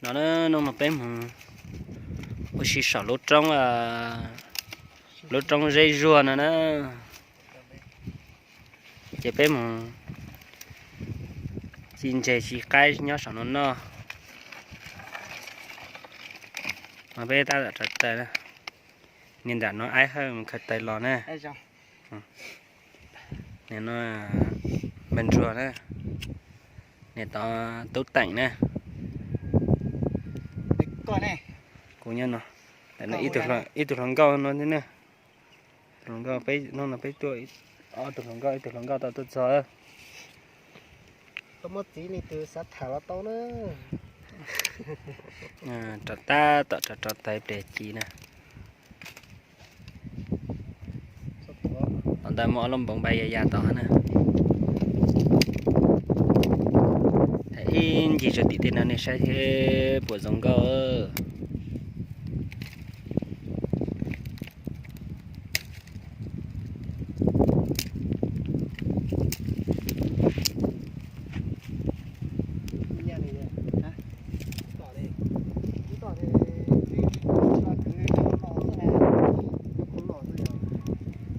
No na, hnub no peb mus ua si saum lub roob, lub roob Zeb Zuag no na. Ces peb mus ci ntses ci qaib nyob saum no noj. Mas peb tab tom rauv taws na. Niag nram no Aib Hawj mus khaws taws los na. Niag no Npawg Ntsuag na. Niag tod Tub Teem na. Kuv nyob no. Ib tug hluas nkauj no thiab na. Tus hluas nkauj peb, hnub no peb tuaj ob tug hluas nkauj, ib tug hluas nkauj tau tuaj txog. Koj muab txiv leej twg xav tham los tau na. Rau tab tom rau rau taws pliag ci na. Tom ntawd muaj ob lub npoov npai ya ya tod na. Ib ncig rau tim tej no nej saib thiab puas zoo nkauj.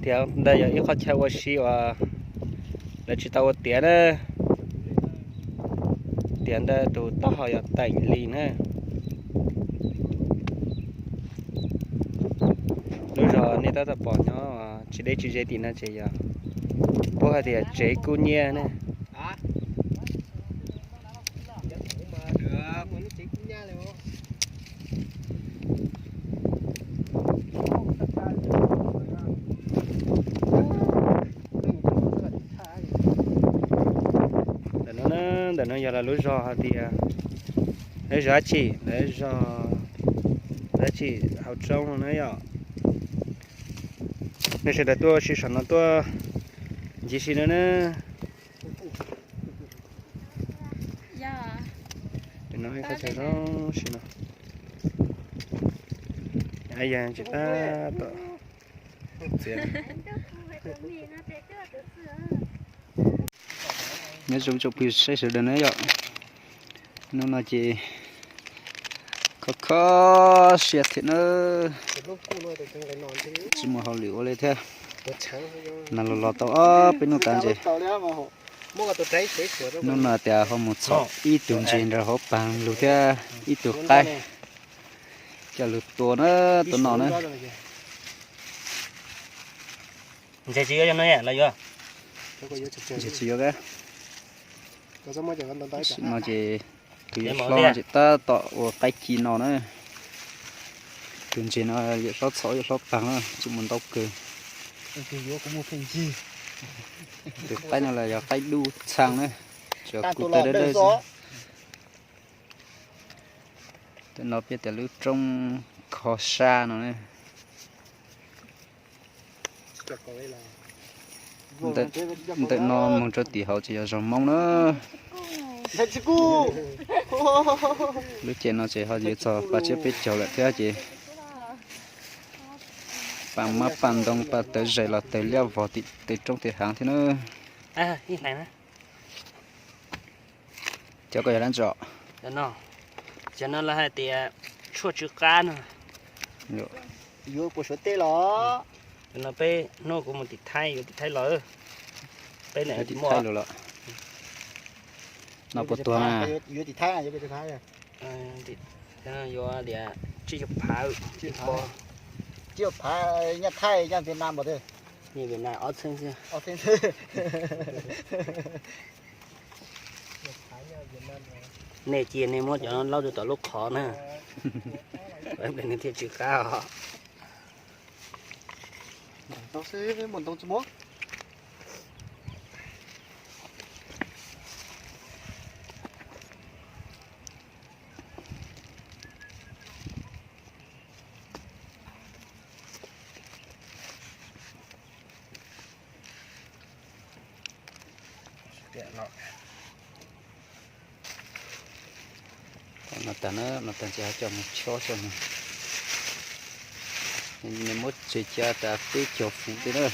Tiav ntawd yog ib qhov chaw ua si uas lawv tsis tau ua tiav na. Tiav ntawd tus taub hau yog Teem Lis na. Lub zos nej tab tom pom nyob tsis deb tsis ze tim no ces yog puab hais tias tsev kub nyiab ne. Ntawm no, ntawm no yog lawv lub zos hais tias lawv zos dab tsi, lawv zos dab tsi hauv roob no na yom. Nej sawv daws tuaj si saum no tuaj ncig si no na. Ib qhov chaw zoo si no. Yog tsis tab tom txiav. Nyob zoo tsoom phooj ywg sawv daws na yom. Hnub no ces kho kho siab thiab na. Tsis muaj hauj lwm ua li thiab. Nag los los tau ob peb hnub tas ces hnub no tias ho mus txhom ib tug ntses nrog hauv paag lug thiab ib tug qaib coj lug tua na, tua noj na. Ntses tsis yuav los yuav? Ntses tsis yuav. Tam sim no ces tus yawm hlob ces tab tom ua qaib ci no na. Tus ntses no yawm hlob txhom yawm hlob paag na, tsis muaj ntau kawg. Tus qaib no los yog qaib dub txhaa na, tsuas kuv tawg dawb dawb xwb. Tam no peb tias lub roob kho sab no na. Ntawm no moog rau tim hauv ces yog zos Moob na. Lub caij no ces ho yuav txog paj tsiab peb caug lawm thiab ces paj mab paj ntoo paj tawv zais los tawg liab vog tim tej roob tej haav thiab na. Cov ko yog dab tsi? Cov no lawv hais tias tshuaj tsw qab no. Yuav puas suav teb los? Cov no peb hnub kuv mus tim Thaib, yuav tim Thaib los. Peb tim Thaib los. No puas tuag na? Yuav tias tsib caug phav, tsib caug phav, nyaj Thaib nyaj Vietnam mas. Nyaj Vietnam ob txheeb xwb. Nej cia nej muab cov no laub rau tom lub qhov na, nws thiaj tsw qab os. No tag na, no tag ces ho coj mus chob xwb. Nws muab tseg cia tas peb caug fuv tej na.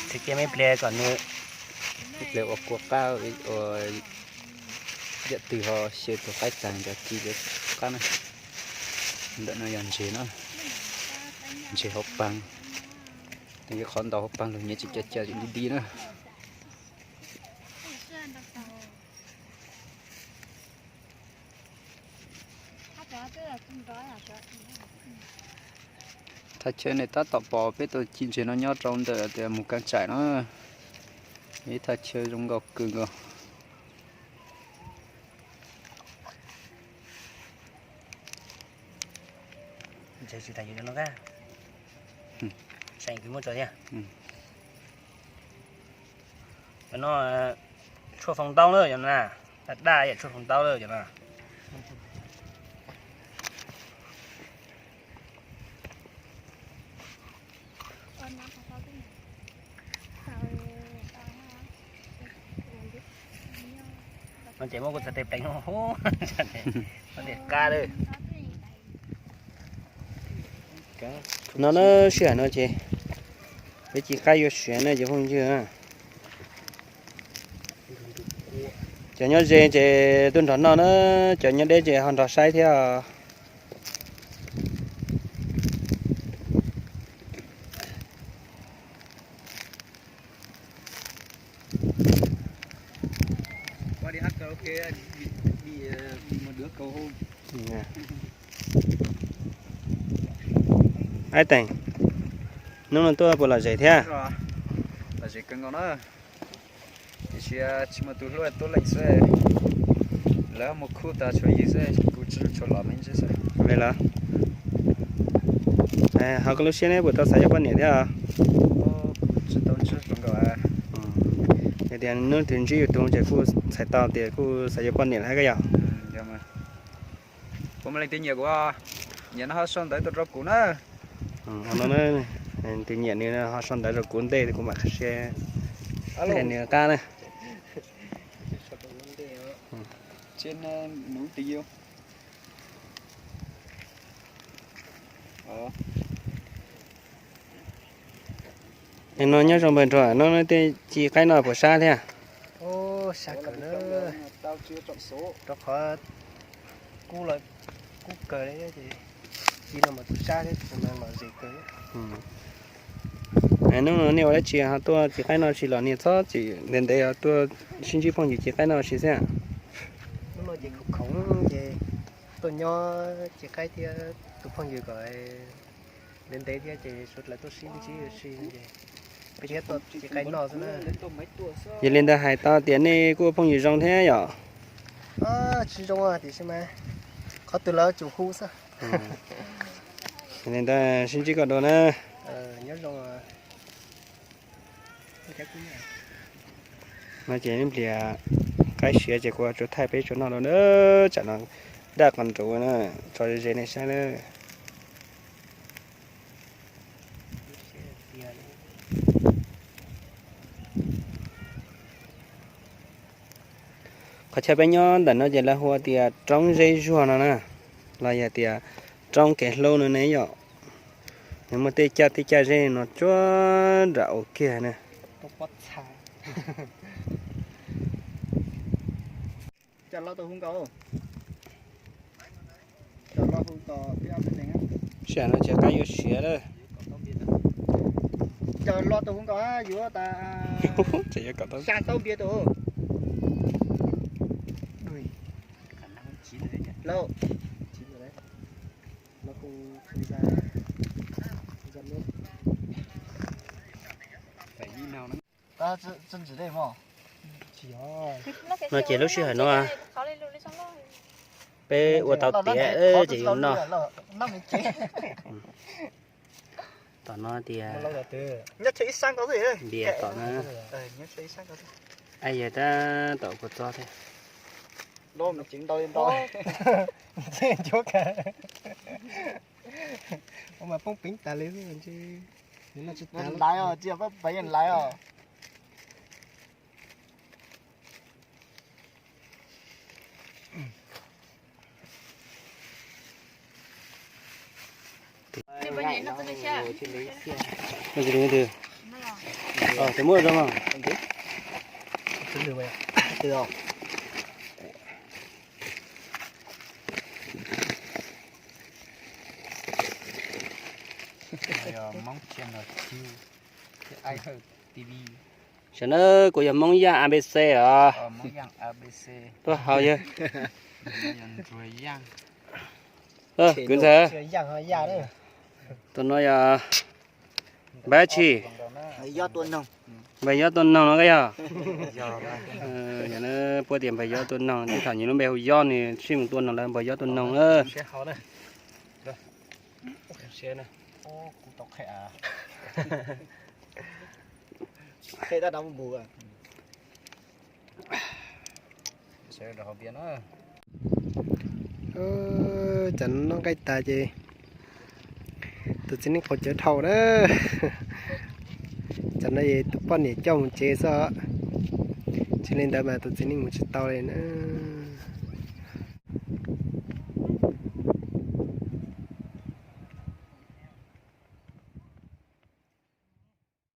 Tsis cia me pliag kom nws, me pliag ua kua qab ua Yam twg ho xyaw tus qaib tag cov ci cov qab na. Ntawm no yog ntses na, ntses hauv paag. Tus qhov ntau hauv paag los nyiav tsis ca ca li di na. Thaj chaw ne tab tom pom peb tau ci ntses no nyob rau ntawm tias mus Kaab Tsaim no. Ib thaj chaw zoo nkauj kawg nkaus. No tshuaj foom ntaub na cov no, daj daj yam tshuaj foom ntaub na cov no. No ces muab kuv txhais tes pleev no, tes qab lawm. No na, sij hawm no ces peb ci qaib yuav siav na cov phooj ywg. Cov nyob ze ces tuaj nrog noj na, cov nyob deb ces ho nrog saib thiab. Aib Teem, hnub no tuaj puas lom zem thiab? Lom zem kawg nkaus na. Tiam sis tsis muaj tus hlub tuaj leej xwb. Lawv mus khub tas tshuav yus xwb, kuv tsis tshuav los me ntsis xwb. Li los? Ho koj lub siab neb puas tau xav yuav poj niam thiab? Tsis tau ntsib hluas nkauj. Yog tias hnub twg ntsib yus tus ces kuj txhais tau tias kuj xav yuav poj niam thiab koj yog? Puas muaj leej twg nyiam kuv? Nyiam no ho sau ntawv tuaj rau kuv na. Tus nyiam nws ho sau ntawv rau kuv ntej kuv mam qhia nws qab na. No nyob zoo npawg Nruag, no tej ci qaib no puas sab thiab? Rau qhov kub kub kawg li, ci no mas tus sab thiab, tus no lom zem kawg. Hnub no nej ua dab tsi ho tuaj ci qaib no tsis los niag txhob txwm ntev ntev tuaj sib ntsib phooj ywg ci qaib no ua si xwb? Hnub no ces khoom khoom ces tuaj nyob ci qaib thiab tus phooj ywg kom ntev ntev thiab ces sawv daws tuaj sib ntsib ua si ces peb thiaj tuaj ci qaib noj xwb na. Yog li ntawd hais tau tias nej kuj ua phooj ywg zoo thiab yom? Tsis zoo tiam sis mas qhov twg lawv tsum hu xwb. Yog li ntawd sib ntsib kom dua na. Nyob zoo. No ces nplias qaib siav ces kuv tsuas thaij peb tsuas noj lawm na, tsam no daj qos nruv na, tso ze nej saib na. Qhov chaw peb nyob ntawm no ces lawv hu tias roob zeb zuag no na, los yog tias roob kev hlub no ne yom. Nws muaj tej caj tej caj zeb no cuag nram ua kiag na. Sij hawm no ces qaib yuav siav lawm. Cov lo tus hu nkaus yuav tas xya tau npias tus. No ces lub sij hawm no peb ua tau tiav ces yuav noj. Tom no tias npias tom na. Yog tab tom kua txob thiab. Mas poob peev tas li. Laiv os, tsis poob peev laiv os. Tus muab rau mas. Saib na, kuv yog Hmoob Yaj A B C os. Tuaj haus yawg. Kwv ntxawg, tus no yog npawg tsi? Npawg Yob tua noog no koj yog? Yog na, puab tias npawg Yob tua noog, tej thaum nyias lub npe hu Yob nws sib mus tua noog lawm, npawg Yob tua noog na. Tsam no noj nqaij tas ces tus txiv neej qaum cawv dhau na. Tsam no es tus poj niam coj mus tsev xwb, tsis li ntawd mas tus txiv neej mus tsis tau li na.